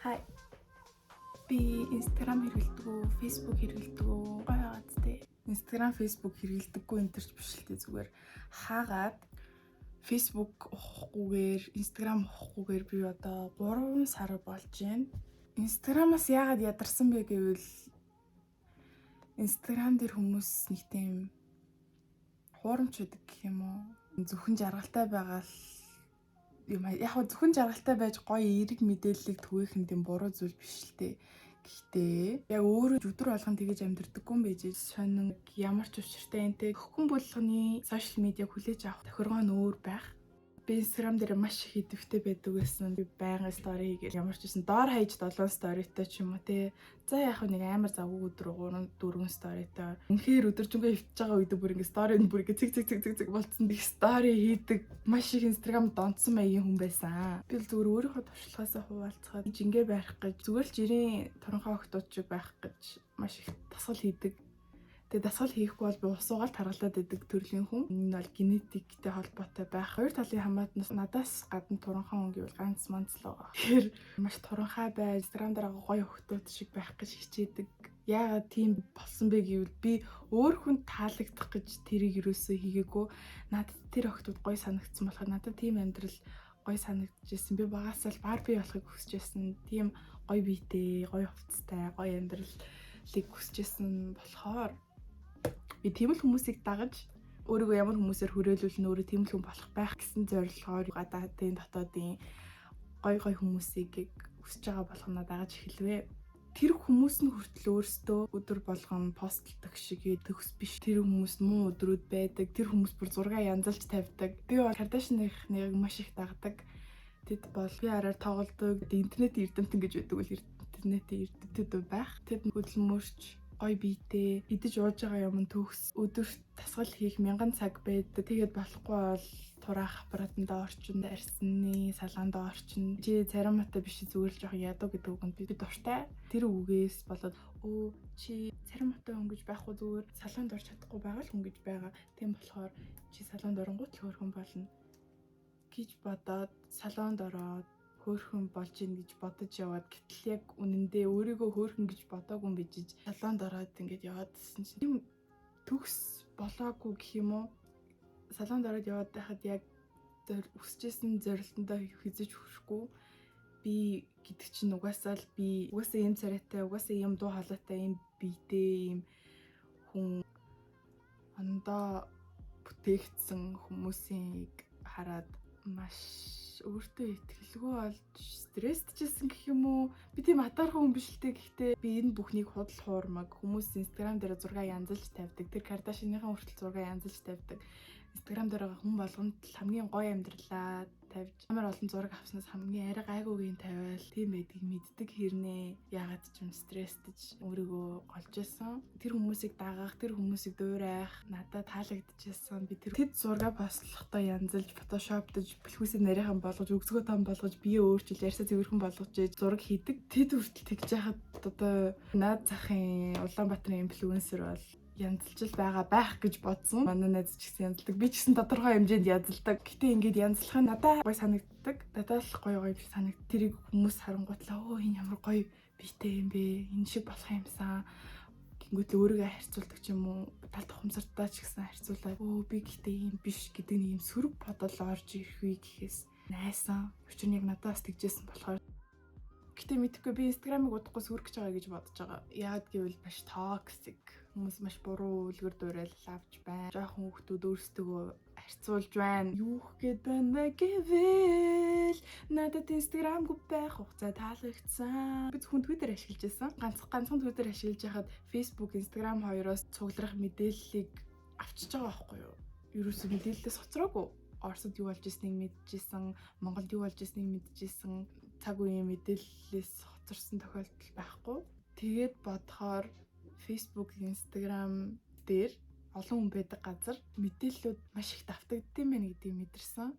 Хай. Би Instagram хэрэглэдэг үү, Facebook хэрэглэдэг үү? Гоё байгаад тээ. Instagram, Facebook хэрэглэдэггүй энэ төр ч биш л дээ, зүгээр хаагаад Facebook ухахгүйгээр, Instagram ухахгүйгээр би одоо 3 сар болж байна. Instagram-аас яагаад ядарсан бэ гэвэл Instagram дээр хүмүүс нэг тийм хуурамч байдаг гэх юм уу? Зөвхөн жаргалтай байгаа л юм, яг хөө зөвхөн жаргалтай байж гоё эерэг мэдээллийг түгээх нь тийм буруу зүйл биш л дээ. Гэхдээ яг өөрөө өдөр болгон тэгэж амьдэрдэггүй юм байж, сонин ямар ч учиртай энтэй хүн болгоны social media хүлээж авах тохиргоо нь өөр байх. Би Instagram дээр маш их идэвхтэй байдаг байсан. Би байнгын story хийгээл ямар ч байсан доор хаяж 7 story той ч юм уу те. За, яг нэг амар завгүй өдөр 3 4 story той. Үнэхээр өдөржингөө хөвтөж байгаа үед бүр ингээ story нь бүр ингээ цэг цэг цэг цэг цэг болцсон. Их story хийдэг. Маш их Instagram донцсон маягийн хүн байсан. Би л зүгээр өөрийнхөө туршлагаасаа хуваалцахад жингээ байрах гэж, зүгээр л жирийн туранхай охтууд шиг байх гэж маш их дасгал хийдэг. Тэгээ дасгал хийхгүй бол би ус уугаал таргалаад байдаг төрлийн хүн. Энэ бол генетиктэй холбоотой байх. Хоёр талын хамаатнаас надаас гадна туранхай хүн гэвэл ганц манц л байгаа. Тэгэхээр маш туранхай байж, Instagram дээр гоё охтууд шиг байх гэж хичээдэг. Яагаад тийм болсон бэ гэвэл би өөр хүнд таалагдах гэж тэрийг юусоо хийгээгүй. Надад тэр охтууд гоё санагдсан болохоор надад тийм амьдрал гоё санагдчихсэн. Би багасаа л Барби болохыг хүсэж байсан. Тийм гоё биетэй, гоё хувцастай, гоё амьдралыг хүсэж байсан болохоор би тийм л хүмүүсийг дагаж, өөрийгөө ямар хүмүүсээр хүрээлүүл нь өөрөө тийм л хүн болох байх гэсэн зорилгоор гадаадын, дотоодын гоё гоё хүмүүсийг хүсэж байгаа болгоно дагаж эхэлвэ. Тэр хүмүүс нь хүртэл өөрсдөө өдөр болгон post лдог шиг төгс биш. Тэр хүмүүс муу өдрүүд байдаг. Тэр хүмүүс бүр зураг янзалж тавьдаг. Би бол Kardashian-ыг маш их дагдаг. Тэд бол VR-аар тоглодог. Интернетийн эрдэмтэн гэж байдаг бол интернетийн эрдэмтэд байх. Тэд хөдөлмөрч, гоё биетэй, идэж ууж байгаа юм төгс, өдөрт дасгал хийх мянган цаг байдаг. Тэгээд болохгүй бол тураах аппаратандаа орчин, арьсны салаандаа орчин. Чи цариматай биш, зүгээр л жоохон ядуу гэдэг үгэнд би дуртай. Тэр үгээс болоод өө чи цариматай хүн гэж байхгүй, зүгээр салаанд орч чадахгүй байгаа л хүн гэж байгаа. Тийм болохоор чи салаанд оронгууд л хөөрхөн болно гэж бодоод салонд ороод хөөрхөн болж ийн гэж бодож яваад, гэтэл яг үнэндээ өөрийгөө хөөрхөн гэж бодоогүй юм бижиж салонд ороод ингээд яваад байсан чинь тийм төгс болоогүй гэх юм уу, салонд ороод яваад байхад яг өсөжсэн зорилтондоо хэзээ ч хүрэхгүй, би гэдэг чинь угаасаа л би угаасаа ийм царайтай, угаасаа ийм дуу хоолойтой, ийм биетэй, ийм хүн ондоо бүтээгдсэн хүмүүсийг хараад маш өөртөө итгэлгүй болж стресстэйжсэн гэх юм уу? Би тийм атаархан хүн биш л дээ. Гэхдээ би энэ бүхнийг худал хуурмаг, хүмүүс Instagram дээр зураг янзалж тавьдаг. Тэр Kardashian-ийн хүртэл зураг янзалж тавьдаг. Instagram дээр байгаа хүн болгонд л хамгийн гоё амьдралаа тавьж, амар олон зураг авснаас хамгийн арай гайгүйгийн тавиал тийм байдгийг мэддэг хэрнээ яагаад ч юм стресстэж өөрийгөө голж байсан. Тэр хүмүүсийг дагах, тэр хүмүүсийг дуурайх надад таалагдчихсан. Би тэр тэд зураг post лохдоо янзалж, Photoshop дож, бэлхүүсээ нарийнхан болгож, өгзгөө том болгож, бие өөрчилж, арьсаа цэвэрхэн болгож зураг хийдэг. Тэд хүртэл тэгж яхад одоо наад захын Улаанбаатарын инфлюенсер бол янзалж л байгаа байх гэж бодсон. Манай найз ч гэсэн янзалдаг. Би ч гэсэн тодорхой хэмжээнд янзалдаг. Гэтэ ингээд янзлах нь надад гоё санагддаг. Надад л гоё гоё юм санагд. Тэрийг хүмүүс харангуйтлаа өө энэ ямар гоё биетэй юм бэ? Энэ шиг болох юмсан гингүүт л өөрийгөө харьцуулдаг ч юм уу, тал тухамсартаа ч гэсэн харьцуулаад өө би гэтээ ийм биш гэдэг нэг юм сөрөг бодол орж ирэх вэ гэхээс найсан. Учир нь яг надад бас тэгжсэн болохоор. Гэтэ мэдэхгүй, би Instagram-ыг удахгүй сөрөх гэж байгаа гэж бодож байгаа. Яагаад гэвэл маш toxic, хүмүүс маш буруу үлгэр дуурайл авч байна. Жохон хүүхдүүд өөрсдөө харьцуулж байна. Юу гээд байна вэ гэвэл надад Instagram-гүй байх хугацаа таалагдсан. Би зөвхөн Twitter ашиглаж байсан. Ганц ганцхан Twitter ашиглаж байхад Facebook, Instagram хоёроос цугларах мэдээллийг авчиж байгаа байхгүй юу? Ерөөсөө мэдээллээс хоцроогүй. Оросд юу болж ирснийг мэдчихсэн, Монголд юу болж ирснийг мэдчихсэн, цаг үеийн мэдээллээс хоцорсон тохиолдол байхгүй. Тэгээд бодохоор Facebook, Instagram дээр олон хүн байдаг газар мэдээллүүд маш их давтагдсан байна гэдгийг мэдэрсэн.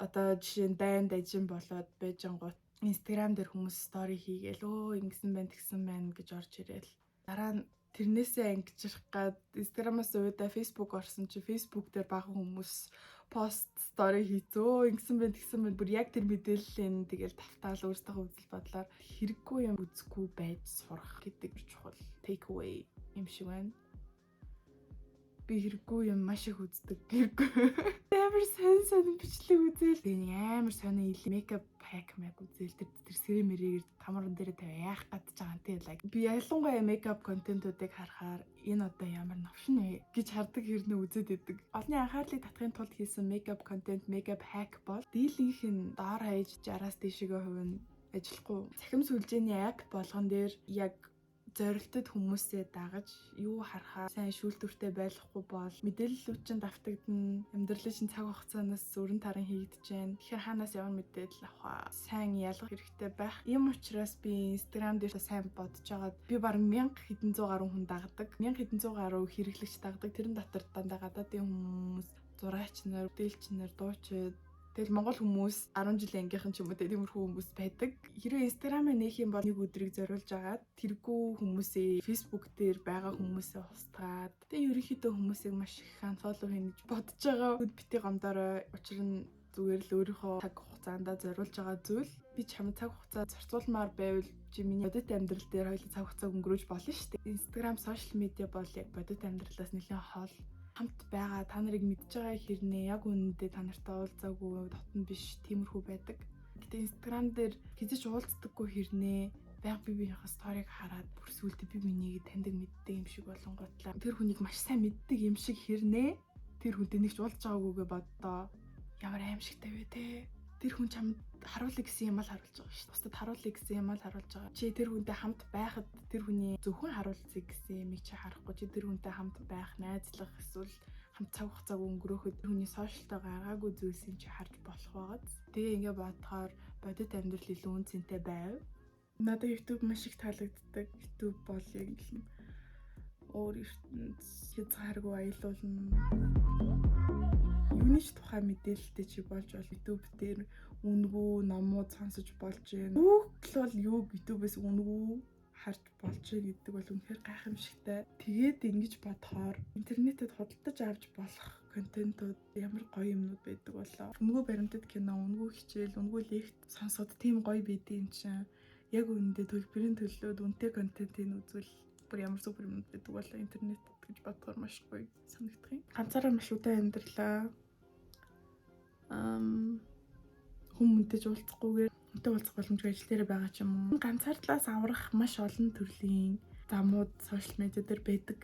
Одоо жишээ нь дайн дажин болоод байжангууд Instagram дээр хүмүүс story хийгээл өө ингэсэн байна, тэгсэн байна гэж орж ирээл. Дараа нь тэрнээсээ ангижрах гад Instagram-аас уйдаа Facebook орсон чи Facebook дээр бага хүмүүс Пост, story хийцөө, ингэсэн байх, тэгсэн байх, бүр яг тэр мэдээллийн тэгэл тавтаал өөрсдийнхөө үзэл бодлоор хэрэггүй юм үзэхгүй байж сурах гэдэг чухал take away юм шиг байна. Би хэрэггүй юм маш их үздэг. Хэрэггүй. Амар сонь сонь бичлэг үзээл. Тэгээ нэг амар сони makeup hack мэг үзээл, тэр тэр сэрэ мэрээр тамаран дээр тавиа яах гээд ч байгаа юм те. Like би ялангуяа makeup контентуудыг харахаар энэ одоо ямар новшин вэ гэж хардаг хэрнээ үзээд идэг. Олны анхаарлыг татахын тулд хийсэн makeup контент, makeup hack бол дийлэнх нь доор хаяж 60-аас дээшээ хувь нь ажиллахгүй. Цахим сүлжээний app болгон дээр яг зорилтод хүмүүсээ дагаж юу харахаа сайн шүүлтүүртэй байхгүй бол мэдээллүүд чинь давтагдана, амьдралын чинь цаг хугацаанаас өрн таран хийгдэж байна. Тэгэхээр хаанаас ямар мэдээлэл авах аа? Сайн ялгах хэрэгтэй байх. Ийм учраас би Instagram дээр сайн бодож байгаад би бараг 1000 хэдэн зуун гаруй хүн дагдаг. 1000 хэдэн зуун гаруй хэрэглэгч дагдаг. Тэрэн дотор дандаа гадаадын хүмүүс, зураач нар, бүтээлч нар, дуучид. Тэгэл монгол хүмүүс, 10 жилийн ангийнхан ч юм уу, тиймэрхүү хүмүүс байдаг. Хэрвээ Instagram-аа нээх юм бол нэг өдрийг зориулж агаад тэргүй хүмүүсээ, Facebook дээр байгаа хүмүүсээ устгаад, тэгээ ерөнхийдөө хүмүүсийг маш их unfollow хийнэ гэж бодож байгаа. Бити гомдорой. Учир нь зүгээр л өөрийнхөө цаг хугацаанд зориулж байгаа зүйл. Би чамд цаг хугацаа зарцуулмаар байвал чи миний бодит амьдрал дээр хоёулаа цаг хугацааг өнгөрөөж болно шүү дээ. Instagram, social media бол яг бодит амьдралаас нэлээд хол хамт байгаа, та нарыг мэдж байгаа хэрнээ яг үнэндээ та нартай уулзаагүй, дотн биш, тиймэрхүү байдаг. Гэтэ Instagram дээр хэзээ ч уулздаггүй хэрнээ байнга би биенийхээ story г хараад бүр сүултээ би бинийг таньдаг, мэддэг юм шиг болонгуутлаа тэр хүнийг маш сайн мэддэг юм шиг хэрнээ тэр хүнтэй нэг ч уулзж байгаагүйгээ боддоо. Ямар аимшигтай вэ те? Тэр хүн чамд харуулъя гэсэн юм л харуулж байгаа шүү дээ. Бусдад харуулъя гэсэн юм л харуулж байгаа. Чи тэр хүнтэй хамт байхад тэр хүний зөвхөн харуулцыг гэсэн юмыг чи харахгүй. Чи тэр хүнтэй хамт байх, найзлах эсвэл хамт цаг хугацааг өнгөрөөхөд тэр хүний social той гаргаагүй зүйлсийг чи харж болох байгааз. Тэгээ ингээ бодохоор бодит амьдрал илүү үн цэнтэй байв. Надад YouTube маш их таалагддаг. YouTube бол яг л өөр ертөнц, хязгааргүй аялуулна. Юуны ч тухай мэдээлэлтэй чи болж бол YouTube дээр үнэгүй номууд сонсож болж байна. Бүх л бол юу YouTube-ээс үнэгүй харж болж байна гэдэг бол үнэхээр гайхамшигтай. Тэгээд ингэж бодохоор интернетэд худалдаж авч болох контентууд ямар гоё юмнууд байдаг болоо. Үнэгүй баримтат кино, үнэгүй хичээл, үнэгүй лекц сонсоход тийм гоё байдаг юм чинь. Яг үнэндээ төлбөрийн төлөөд үнэтэй контентыг үзвэл бүр ямар супер юмнууд байдаг болоо интернет гэж бодохоор маш гоё санагдах юм. Ганцаараа маш удаан амьдралаа. Хүн мөнтэйж уулзахгүйгээр хүнтэй уулзах боломжгүй, ажил дээр байгаа ч юм уу. Ганцаардлаас аврах маш олон төрлийн замууд social media дээр байдаг.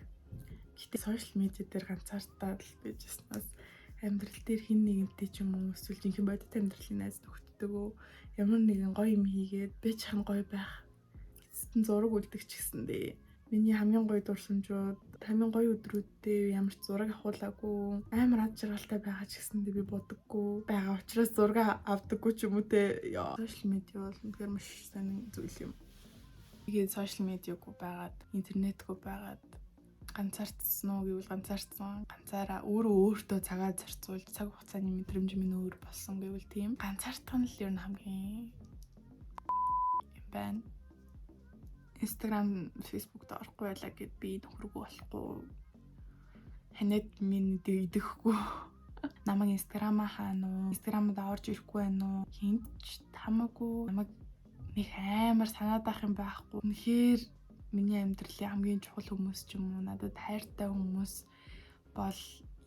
Гэхдээ social media дээр ганцаардаад л байж яснаас амьдрал дээр хэн нэгэнтэй ч юм уу эсвэл жинхэнэ бодит амьдралын найз нөхдөдөө ямар нэгэн гоё юм хийгээд байж хан гоё байх. Эцэст нь зураг үлдэх ч гэсэн дээ. Миний хамгийн гоё дурсамжууд, хамгийн гоё өдрүүддээ ямар ч зураг авахуулаагүй, амар ад жаргалтай байгаа ч гэсэндээ би бодоггүй байгаа учраас зураг авдаггүй ч юм уу те. Яа. Social media бол үнэхээр маш сайн зүйл юм. Тэгээд social media гүй байгаад, интернетгүй байгаад ганцаардсан уу гэвэл ганцаардсан. Ганцаараа өөрөө өөртөө цагаа зарцуулж, цаг хугацааны мэдрэмж минь өөр болсон гэвэл тийм. Ганцаардах нь л ер нь хамгийн юм байна. Instagram, Facebook-д орохгүй байлаа гэд би нөхөргүй болохгүй. Ханиад минь идэхгүй. Намайг Instagram-аа хаана уу? Instagram-д орж ирэхгүй байна уу? Хинт ч хамаагүй. Намайг нэг амар санаад байх юм байхгүй. Үнэхээр миний амьдралын хамгийн чухал хүмүүс ч юм уу, надад хайртай хүмүүс бол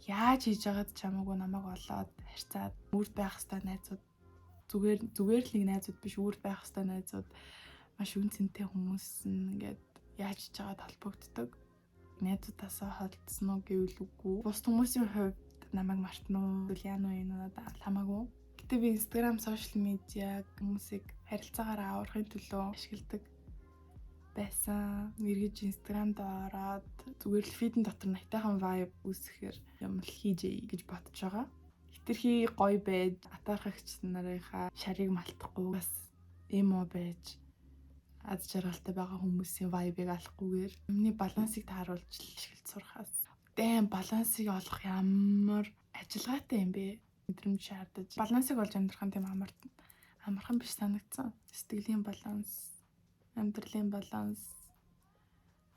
яаж хийж байгаад ч хамаагүй намайг олоод харьцаад үрд байх хэвээр найзууд, зүгээр зүгээр л нэг найзууд биш, үрд байх хэвээр найзууд, маш үн цэнтэй хүмүүс нь ингээд яаж ч байгаад холбогддог. Найзуудаасаа холдсон уу гэвэл үгүй. Бус хүмүүсийн хувьд намайг мартна уу? Эсвэл яана уу, энэ надад хамаагүй. Гэтэ би Instagram, social media хүмүүсийг харилцаагаар аврахын төлөө ашигладаг байсан. Эргэж Instagram-д ороод зүгээр л feed эн дотор найтайхан vibe үүсгэхээр юм л хийжээ гэж бодож байгаа. Хитрхи гоё байж атаархагч нарынхаа шарыг малтахгүй, бас emo байж аз жаргалтай байгаа хүмүүсийн vibe ыг алахгүйгээр юмны балансыг тааруулж ашиглаж сурахаас дэм балансыг олох ямар ажиллагаатай юм бэ? Мэдрэмж шаардаж балансыг олж амьдрах нь тийм амар амархан биш санагдсан. Сэтгэлийн баланс, амьдралын баланс,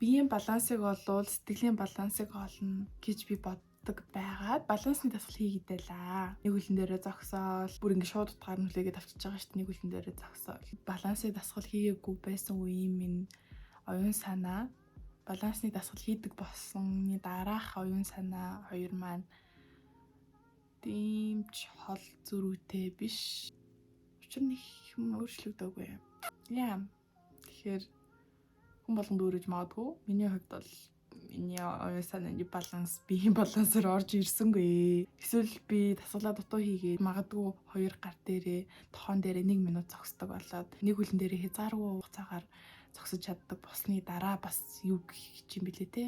биеийн балансыг олвол сэтгэлийн балансыг олно гэж би боддог. зогсдог байгаад балансны дасгал хийгээдэлаа. Нэг хөлн дээрээ зогсоол бүр ингэ шууд утгаар нүлээгээд авчиж байгаа шүү дээ. Нэг хөлн дээрээ зогсоол. Балансын дасгал хийгээгүй байсан үеийн минь оюун санаа балансны дасгал хийдэг болсонны дараах оюун санаа хоёр маань тийм ч хол зөрүүтэй биш. Учир нь их юм өөрчлөгдөөгүй. Яа. Тэгэхээр хүн болгонд өөрөж магадгүй. Миний хувьд бол миний оюун санааны баланс биеийн балансаар орж ирсэнгүй. Эсвэл би дасгалаа дутуу хийгээд магадгүй хоёр гар дээрээ тохон дээрээ 1 минут зогсдог болоод нэг хөлн дээрээ хязгааргүй хугацаагаар зогсож чаддаг болсны дараа бас юу гэх юм бэлээ те.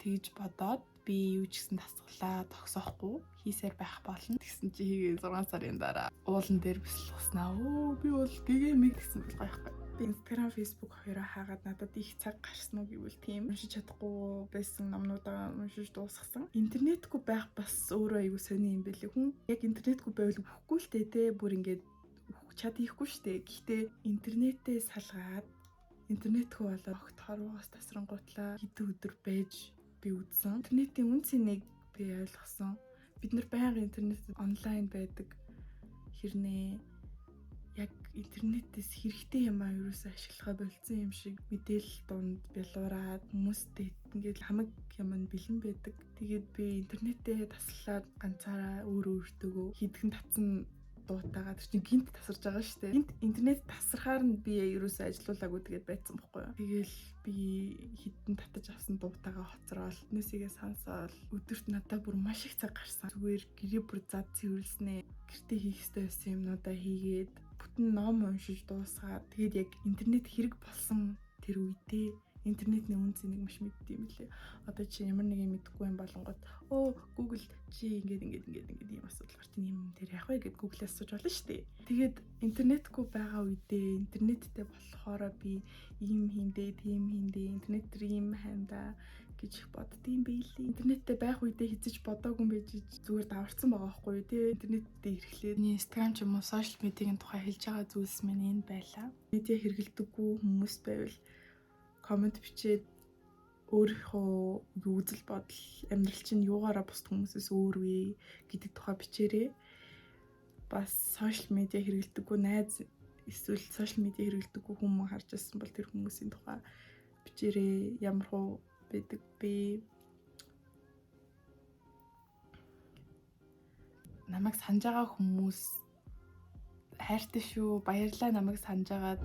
Тэгж бодоод би юу ч гэсэн дасгалаа тогсоохгүй хийсээр байх болно. Тэгсэн чи хийгээ 6 сарын дараа уулан дээр бясалгаснаа. Өө би бол гэгэмэг гэсэн бол гоё байхгүй. Би Instagram, Facebook хоёроо хаагаад надад их цаг гарсан уу гэвэл тийм уншиж чадахгүй байсан номнуудаа уншиж дуусгасан. Интернетгүй байх бас өөрөө аягүй сони юм бэлээ. Хүн яг интернетгүй байвал үхэхгүй л дээ те. Бүр ингээд чад хийхгүй штэ. Гэхдээ интернетээ салгаад интернетгүй болоод огт хорвоос тасрангуутлаа хэдэн өдөр байж би үзсэн. Интернетийн үн цэнийг би ойлгосон. Бид нар байнга интернетэд онлайн байдаг хэрнээ яг интернетээс хэрэгтэй юм аа ерөөсөө ашиглахаа болцсон юм шиг мэдээлэл дунд бялуураад хүмүүстэй ингээд хамаг юм нь бэлэн байдаг. Тэгээд би интернетээ таслаад ганцаараа өөр өөртөөгөө хидгэн татсан дуутайгаа тэр чинь гинт тасарч байгаа шүү дээ. Гинт интернет тасархаар нь би ерөөсөө ажилуулаагүй тэгээд байцсан бохгүй юу. Тэгэл би хідэн татаж авсан дуутайгаа хоцроод нүсийгээ сонсоол өдөрт надад бүр маш их цаг гарсан. Зүгээр гэрээ бүр зад цэвэрлснээ. Гэртээ хийх ёстой байсан юмнуудаа хийгээд бүтэн ном уншиж дуусгаад тэгээд яг интернет хэрэг болсон тэр үедээ интернетний үн цэнийг маш мэддэг юм лээ. Одоо чи ямар нэг юм мэдэхгүй юм болонгот өө Google чи ингээд ингээд ингээд ингээд ийм асуудал гарч ийн юм тэр яах вэ гэд Google-аас асууж болно шүү дээ. Тэгээд интернетгүй байгаа үедээ интернеттэй болохоро би ийм хийндэ, тийм хийндэ, интернет дээр ийм хаймдаа гэж их боддгийм байлээ. Интернеттэй байх үедээ хизэж бодоогүй юм байж зүгээр даварцсан байгаа байхгүй юу те. Интернеттэй ирэхлээр Instagram ч юм уу сошиал медиагийн тухай хэлж байгаа зүйлс минь энэ байлаа. Медиа хэрэглэдэггүй хүмүүс байвал коммент бичээд өөрийнхөө үзэл бодол амьдрал чинь юугаараа бусд хүмүүсээс өөр вэ гэдэг тухай бичээрэй. Бас сошиал медиа хэрэглэдэггүй найз эсвэл сошиал медиа хэрэглэдэггүй хүмүүс харж байсан бол тэр хүмүүсийн тухай бичээрэй. Ямар хуу байдаг бэ? Намайг санаж байгаа хүмүүс хайртай шүү. Баярлалаа намайг санаж байгаад.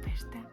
Баяртай.